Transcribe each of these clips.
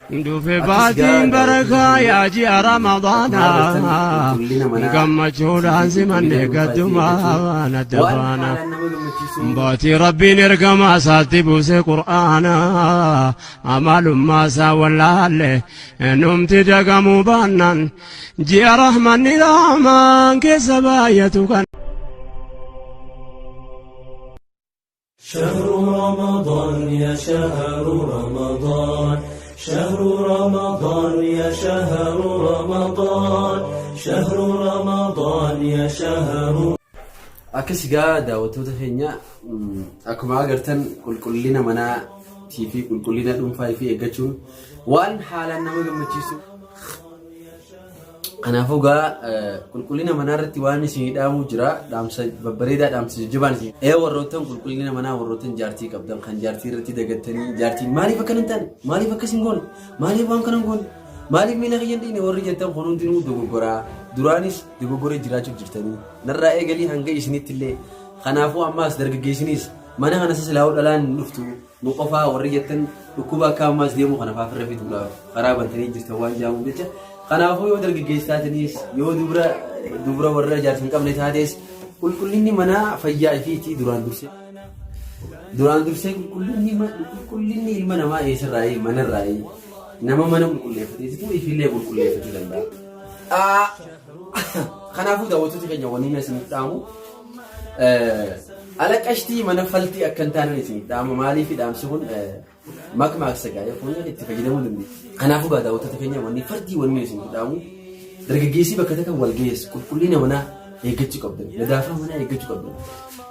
Dhufe Akkas gaa baatiin daawwattoota barakaa keenya yaa ji'a akkuma agartan Ramadaanaa qulqullina manaa gammachuudhaan fi qulqullina simanne dhuunfaa fi eeggachuun gaddumaan adda waan baana. haalaan nama gammachiisu. Baatii Rabbiin ergamaa isaatti buuse Qur'aana amalummaa isaa wallaalle numti dagamuu baannaan ji'a rahmanni rahmaan keessa baay'atu kan. شهر رمضان يا شهر رمضان، شهر رمضان يا شهر رمضان، شهر رمضان يا شهر. Akkas egaa daawwattoota keenya, akkuma agartan qulqullina manaatii fi qulqullina dhuunfaa fi eeggachuun waan haalaan nama gammachiisu. Kanaafuu egaa qulqullina manaa irratti waan isinii dhaamuu jira. Dhaamsa babbareedaa, dhaamsa jajjabaan isin. Ee, warroottan qulqullina manaa, warroottan jaartii qabdan, kan jaartii irratti dagattanii, jaartiin maaliif akkana hin taane, maaliif akkas hin goone, maaliif waan kana hin goone, maaliif miila kiyya hin dhiine warri jettan kun hundinuu dogoggoraa. Duraanis dogoggoree jiraachuuf jirtanii narraa eegalii hanga isinitti illee. Kanaafuu ammaas dargaggeessinis mana kana silaa'uu dhalaan hin dhuftu, nu qofaa warri jettan, dhukkuba akka ammaas deemuu kana faafirra fiduudhaaf karaa bantanii jirtan waan jedhamuuf jecha. Kanaafuu yoo dargaggeessi taataniis, yoo dubra dubra warra jaarsa hin qabne taates, qulqullinni manaa fayyaa ifiitii. Duraan dursee qulqullinni ilma namaa eessarraayii? Manarraayii. Nama mana qulqulleeffateetitu ifillee qulqulleeffachuu danda'a. Kanaafuu daawwattoota keenya, wanni inni isiniif dhaamu ala qashtii mana faltii akka hin taane isiniif dhaama. Maaliif dhaamsi kun makmaaksa gaa'ee kun itti fayyadamuu dandeenya. Kanaafuu gaa daawwattoota keenya, wanni fardii wanni isiniif dhaamu, dargaggeessi bakka takka wal geessu qulqullina manaa eeggachuu qabdan, nadaafaa manaa eeggachuu qabdan.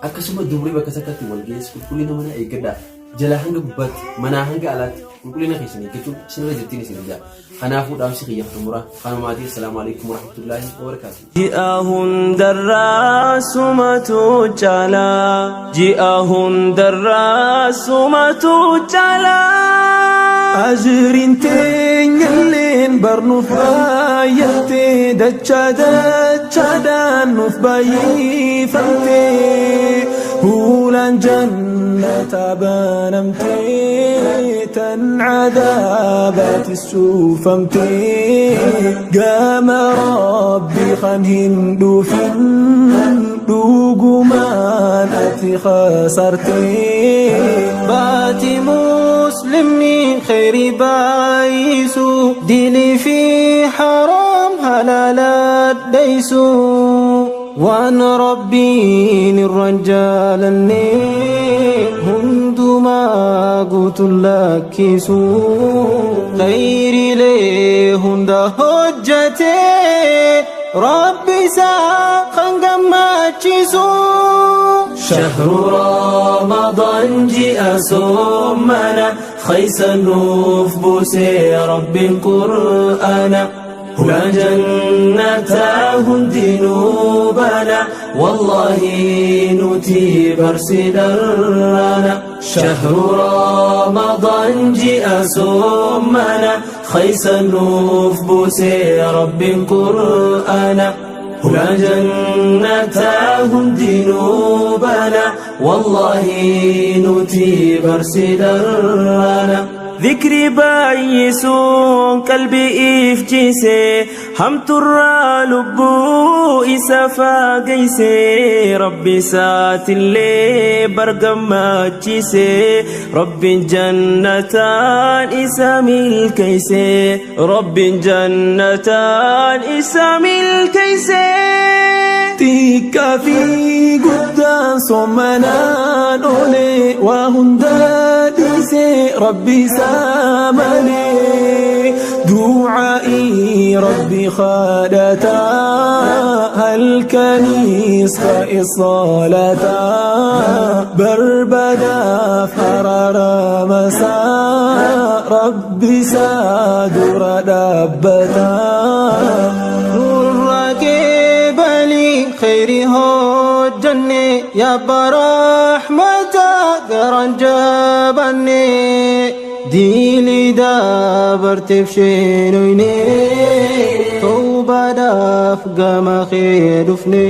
Akkasuma dubrii bakka takkatti wal geessu qulqullina manaa eeggadhaa. Jalaa hanga gubbaatti, manaa hanga alaatti qulqullina keessan eeggachuun isinirra jirtiin isin ijaa. Kanaafuu dhaamsi kiyya xumura kanumaatii. Assalaamu alaikum warahmatullaahi wabarakaatuh. Ji'a hundarraa sumatu caalaa, ji'a hundarraa sumatu caalaa. Ajriin teenyalleen barnuuf baay'attee, dachaa dachaadhaan nuuf baay'ifamtee, hulaan jannataa banamtee, tan cadaabaati suufamtee, gama rabbi kan hin dhufin dhugumaan ati khasartee. Baati muslimni khayri baay'isu, dilii fi haraam halaalat dheeysu, waan rabbiin irra jaalanne hundumaa guutuun lakkisu, khayriilee hunda hojjate rabbi isaa kan gammachiisu. شهر رمضان جاء صومنا خيس نوف بوسي رب القرآن هنا جنة هندنوبنا والله نتي برسدرنا. شهر رمضان جاء صومنا خيس نوف بوسي رب القرآن هنا جنة هندنوبنا والله نتي برسدرنا. ذكري بايسون قلبي إفجيسي همتر لبو إسافا قيسي ربي سات اللي برقماتشيسي ربي جنتان إسامي الكيسي ربي جنتان إسامي الكيسي. Xiqqaa fi guddaan soomanaan oolee, waa hunda dhiisee rabbi isaa malee, du'aa'ii rabbi kadhataa, halkaniis ka'e salataa, barbaadaaf araarama isaa, rabbi isaa dura dhaabbataa. Nurra qeebalii khayri hojjanne, yaa rahmata garan jabanne, diilii dabarteef sheenoyne, tawbaadhaaf gama kee dhufne.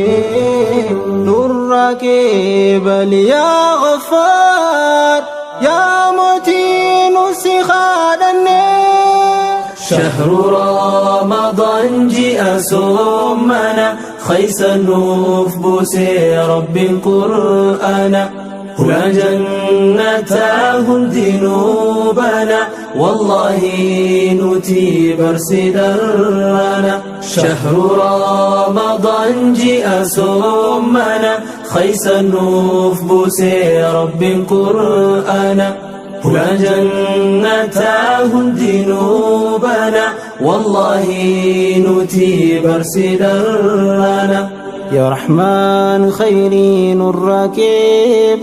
Nurra qeebalii yaa Ghaffar, yaa mootii nu si kadhanne. شهر رمضان جاء سمنا خيس نوف بوسي رب القرآن هنا جنتاه ذنوبنا والله نتي برسدرنا شهر رمضان جاء سمنا خيس نوف بوسي رب القرآن هنا جنتاه ذنوبنا والله نتي برسدرنا يا رحمن خيري نورك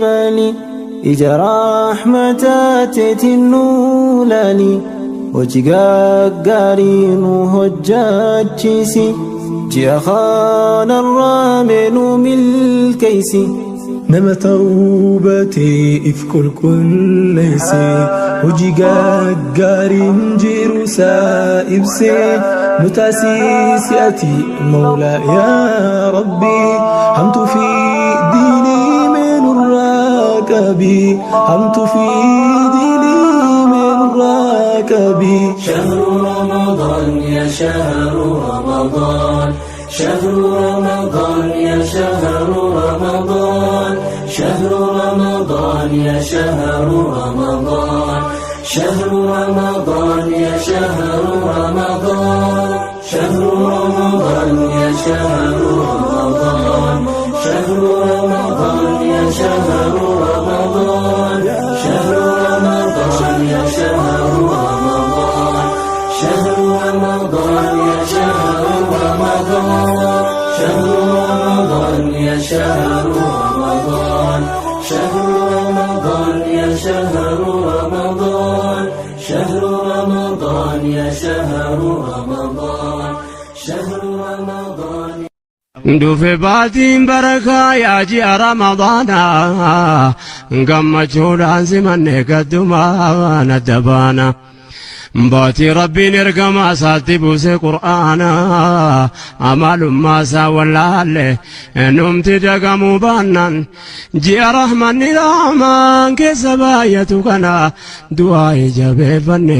بلي إجا رحمتاتي النولالي وجقاق قارين وهجاجيسي جي خان الرامن ملكيسي Nama tawbatee if qulqulleessee hojii gaggaariin jiru isaa ibsee nu taasisi ati mawlaa yaa rabbi hamtuu fi diinii mee nurraa qabi hamtuu fi diinii mee nurraa qabi. شهر رمضان يا شهر رمضان شهر رمضان يا شهر رمضان شهر رمضان يا شهر رمضان شهر رمضان يا شهر رمضان شهر رمضان يا شهر رمضان شهر رمضان يا شهر رمضان شهر رمضان يا شهر رمضان شهر رمضان يا شهر رمضان شهر رمضان يا شهر رمضان شهر رمضان يا شهر رمضان شهر رمضان يا شهر رمضان شهر رمضان Dhufe baatiin barakaa yaa ji'a Ramadaanaa gammachuudhaan simanne gaddumaan adda baana. Baatii Rabbiin ergamaa isaatti buuse Qur'aana amalummaa isaa wallaalle numti dagamuu baannaan ji'a rahmanni rahmaan keessa baay'atu kana du'aa jabeeffanne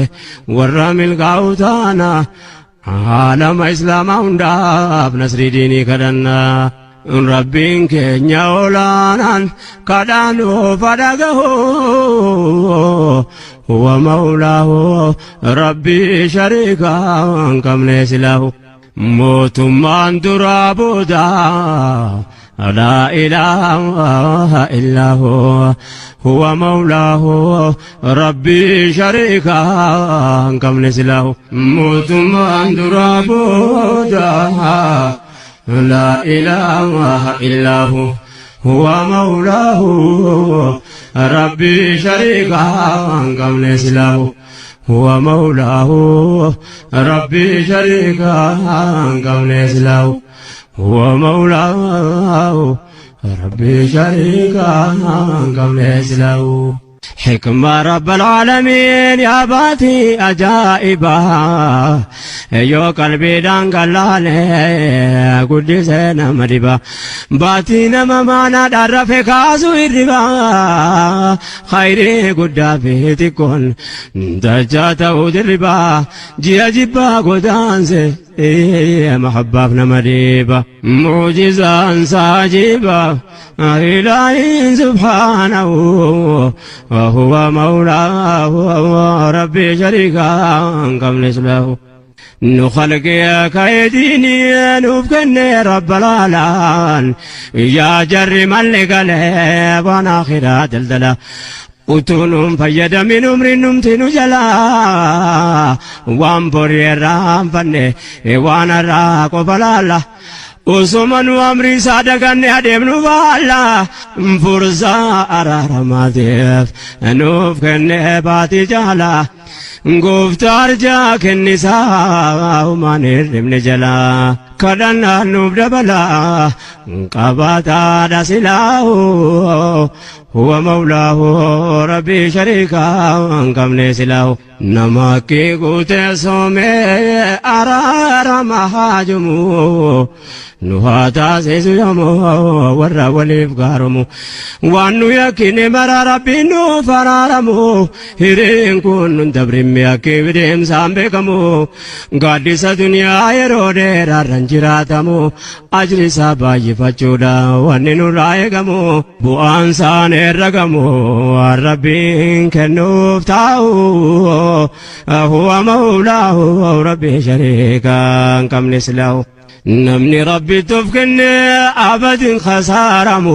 warra milkaa'u taana. Aalama Islaamaa hundaaf nasrii diinii kadhannaa. Rabbiin keenya olaanaan kadhaan oofa dhagahu. Huwa mawlaahu rabbii shariikaa hin qabne silaahu. Mootummaan duraa booda لا إله إلا هو هو مولاه ربي شريكا كم نسله موتمان درابودا لا إله إلا هو هو مولاه ربي شريكا كم نسله هو مولاه ربي شريكا كم نسله هو مولاه ربي شريكا قبل له حكمة رب العالمين يا باتي أجائبا يو قلبي دانقلالي قدسنا مدبا باتي نما معنا دار في كاسو الربا خيري قد في تكون دجاته الربا جيا جبا قدانسي محبة نمريبة معجزة ساجبة إلهي سبحانه وهو مولاه ربي شريكا قبل له نخلق يا كيديني نفكني رب العالمين يا جر ملك له وانا خيرات دلدلا utuun fayyadamin umriin numtinu jalaa waan borii irraanfanne waan har'aa qofa laalla. Osoma nu amri isaa daganne adeemnu baalla fursaa araaramaatiif nuuf kenne baatii jaala. Gooftaa arjaa kennisaa humaan hirribne jalaa kadhannaan nuuf dabalaa qabaataadha silaahu huwa mawlaahu rabbii shariikaa hin qabne silaahu. Nama haqqii guutee soomee araarama haajumu nu haa taasisu yomoo warra waliif gaaromu waan nu yakkine mara rabbiin nuuf araaramu hireen kun nun dabrimme haqqii deemsaan beekamu gaaddisa duniyaa yeroo dheeraarran jiraatamu ajri isaa baay'ifachuudha wanni nurraa eegamu bu'aan isaan herragamu waan rabbiin kennuuf taa'u huwa mawlaahu rabbi shariikaa hin qabne silaahu. Namni rabbitti of kenne abadin khasaaramu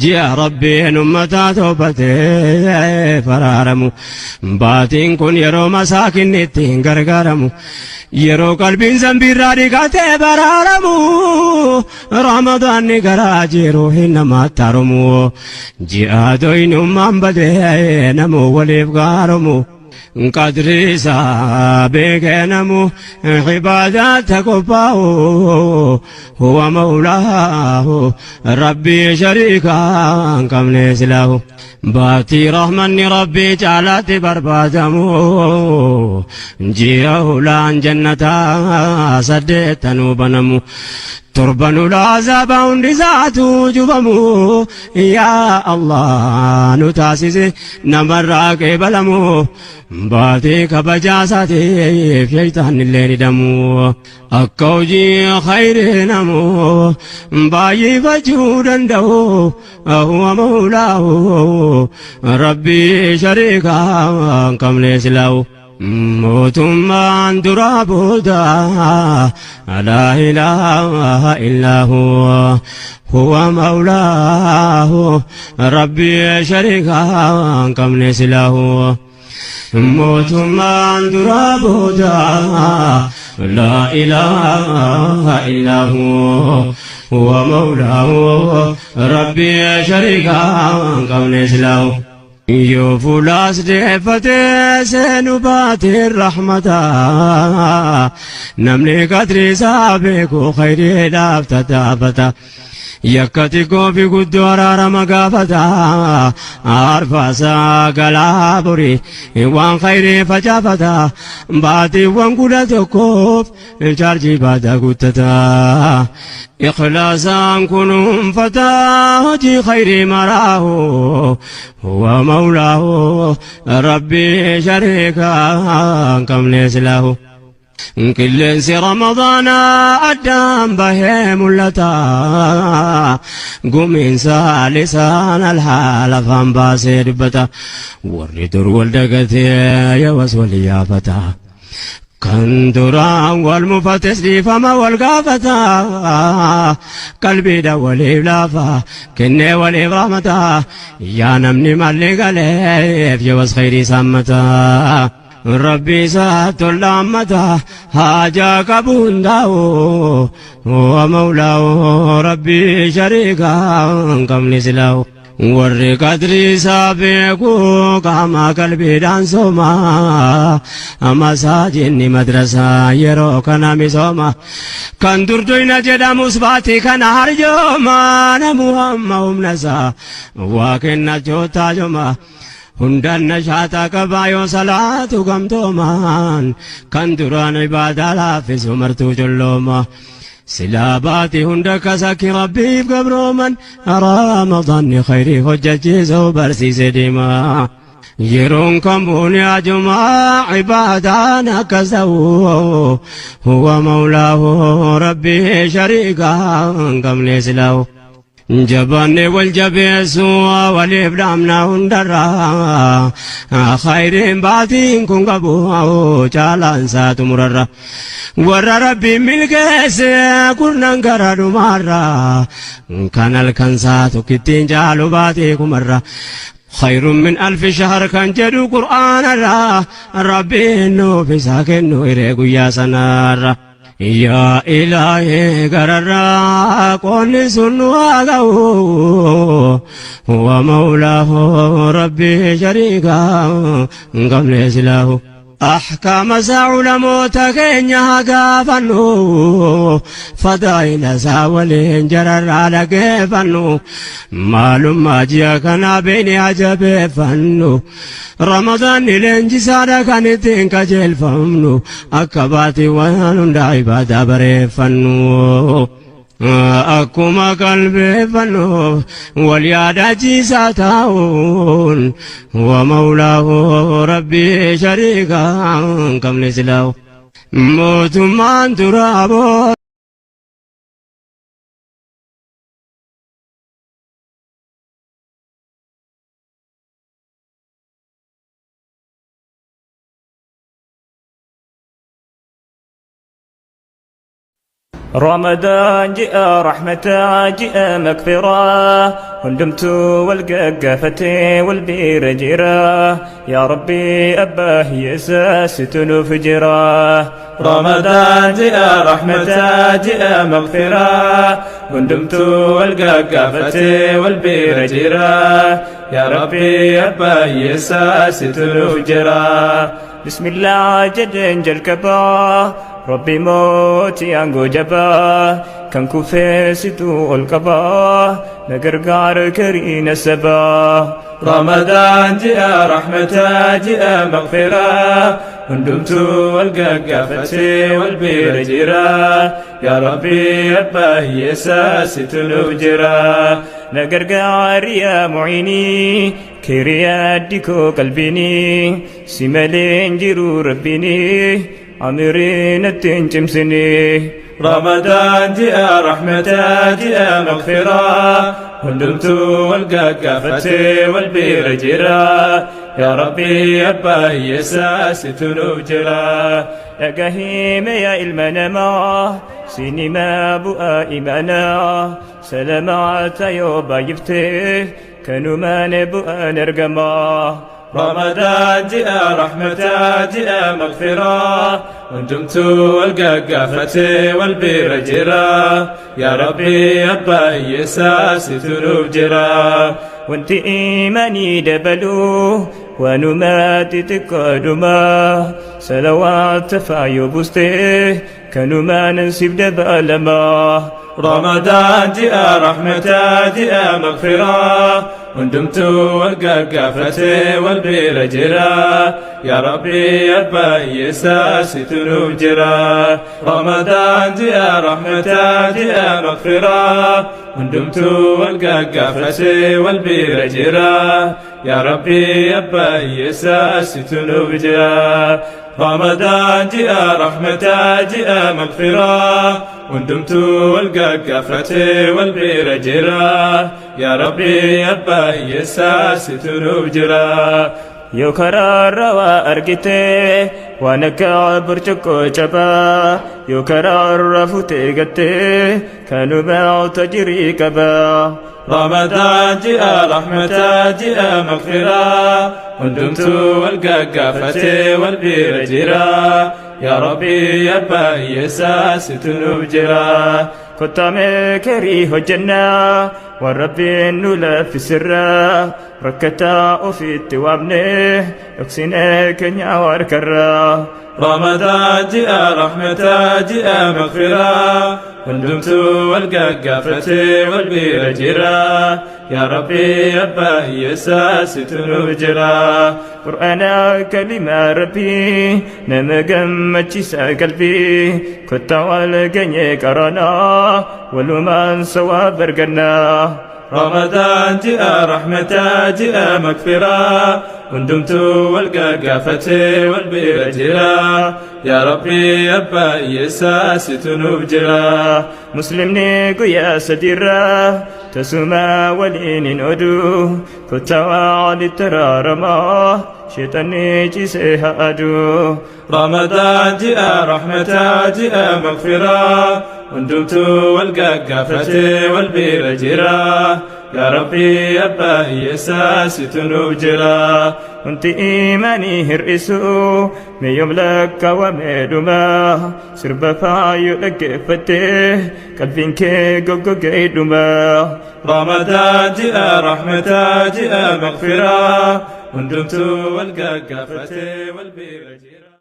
ji'a rabbiin ummataa toobatee faraaramu baatiin kun yeroo masaakinni ittiin gargaaramu yeroo qalbiin zambiirraa dhiqatee baraaramu ramadaanni garaa jiru hin namaatti haromu ji'a doyinummaan badee namuu waliif gaaromu qadri isaa beekee namu ibaadaatti qophaa'u huwa mawlaahu rabbii shariikaa hin qabne silaahu baatii rahmanni rabbii caalaatti barbaadamu ji'a hulaan jannataa saddeettanuu banamu torban ulaa azaaba hundi isaatu cufamu yaa Allah nu taasise namarraa qeebalamu baatii kabajaa isaatiif shaytaan illee hidhamu akka hojii khayrii namu baay'ifachuu danda'u huwa mawlaahu rabbii shariikaa hin qabne silaahu. Mootummaan duraa booda laa ilaaha illaa huwa huwa mawlaahu rabbii shariikaa hin qabne silaahu. Mootummaan duraa booda laa ilaaha illaa huwa huwa mawlaahu rabbii shariikaa hin qabne silaahu. Yoo fuulaas deeffatee seenu baatee rahmata namni qadri isaa beeku khayriidhaaf tattaafata. Yakka xiqqoo fi guddoo araarama gaafata arfaasaa galaa borii waan khayrii facaafata baatiiwwan 11f chaarjii baataa guuttata. Ikhlaasaan kunuunfata hojii khayrii maraahu huwa mawlaahu rabbii shariikaa hin qabne silaahu. Qilleensi Ramadaanaa addaan bahee mul'ata. Gumiinsa lisaan alhaal afaan baasee dubbata. Warri dur wal dagatee yawas wal yaafata. Kan duraan wal mufates dhiifama wal gaafata. Qalbiidha waliif laafa kennee waliif rahmata. Yaa namni malli galeef yawas khayrii saammata. Rabbi isaa tollaammata haajaa qabu hundaa'u huwa mawlaahu rabbii shariikaa hin qabne silaahu. Warri qadrii isaa beeku qaama qalbiidhaan sooma masaajinni madrasaa yeroo kana misooma kan durdoyna jedhamus baatii kana harjooma namu hamma humna isaa waa kennachuu taajoma. Hundaan nashaataa qabaa yoo salaatu gamtoomaan kan duraan ibaadaa laaffisu martuu collooma. Silaa baatii hunda kasakki rabbiif gabrooman ramadaanni khayrii hojjechiisuu barsiise deema. Yeroon kamuu ni ajumaa ibaadaan akkas ta'u huwa mawlaahu rabbii shariikaa hin qabne silaahu. Jabaanne wal jabeessu waliif dhaamna hundarra khayriin baatiin kun qabu caalaan isaa xumurarra warra rabbiin milkeesse kurnan gara dhumaarra kan halkan isaa tokkittiin caalu baatii kumarra khayrun min alfi shahr kan jedhu qur'aanarra rabbiin nuuf isaa kennu hiree guyyaa sanaarra. Yaa ilaahee gararraa qoonni sun nu haa ga'u huwa mawlaahu rabbii shariikaa hin qabne silaahu. Ahkaama isaa ulamoota keenya haa gaafannu, fadaa'ila isaa waliin jararraa dhageeffannu, maalummaa ji'a kanaa beeknee haa jabeeffannu. Ramadaanni leenjisaadha kan ittiin qajeelfamnu, akka baatiiwwan hundaa ibaadaa bareeffannu. Akkuma qalbeeffannu wal yaadachiisaa taa'uun wa mawlaahu rabbii shariikaa hin qabne silaahu. Mootummaan duraa booda. رمضان جاء رحمة جاء مغفرة هندمت والققافة والبير جرا يا ربي أباه يساس فجرا رمضان جاء رحمة جاء مغفرة هندمت والققافة والبير جرا يا ربي أباه يساس فجرا بسم الله جدن جلكبا ربي موتي أنقو جبا كان كفيستو القبا نقرقار كرين السبا رمضان جاء رحمة جاء مغفرة هندمت والققافة والبير جرا يا ربي أباه يساس جرا نقرقار يا معيني كيريا ديكو قلبيني سمالين جرو ربيني أمرين التنجمسني رمضان جاء رحمة جاء مغفرة هندمت والققافة والبير جرا يا ربي أباه يساس جرا أقهيم يا المنما سينما بؤا إيمانا سلامات يوبا يفتح كانوا ما نبؤا نرقما رمضان جاء رحمة جاء مغفرة هندمت والققافة والبير جرا يا ربي أبا يساس جرا وانت إيماني دبلو ونمات تقدما سلوات فايو بوستي كانوا ما ننسب دبالما رمضان جاء رحمة جاء مغفرة هندمت والققافة والبير جرا يا ربي أبا يساس جرا رمضان جاء رحمة جاء مغفرة هندمت والققافة والبير جرا يا ربي أبا يساس جرا رمضان جاء رحمة جاء مغفرة هندمت والققافة والبير جرا يا ربي أبا يساس جرا Yoo karaarra waa argite waan akka burcuqqoo cabaa yoo karaarra futee gattee kanuma tajirii qaba. رمضان جاء رحمة جاء مغفرة هندمت والققافة والبير جرا يا ربي أبا يساس جرا Kottaa kerii hojjannaa waan rabbiin nu laaffisirraa rakkataa ofiitti waamne dhoksinee keenya harkarraa. رمضان جاء رحمة جاء مغفرة هندمت والققافة والبير جرا يا ربي أبا يساس جرا قرآن كلمة ربي نما gammachiisa qalbii kottaa wal geenye qaranaa walumaan sawaab argannaa. رمضان جاء رحمة جاء مغفرة هندمت والققافة والبير جرا يا ربي أبا يساس جرا Muslimni guyyaa sadiirraa tasuma waliin hin oduu kottaa walitti araaramaa sheexanni ciisee haa aduu. رمضان جاء رحمة جاء مغفرة هندمت والققافة والبير جرا يا ربي أبا يساس جرا Wanti imaanii hir'isu meeyyom lakkaawamee dhuma sirba faayoo dhaggeeffattee qalbiin kee goggogee dhuma. رمضان جاء رحمة جاء مغفرة هندمت والققافة والبير جرا.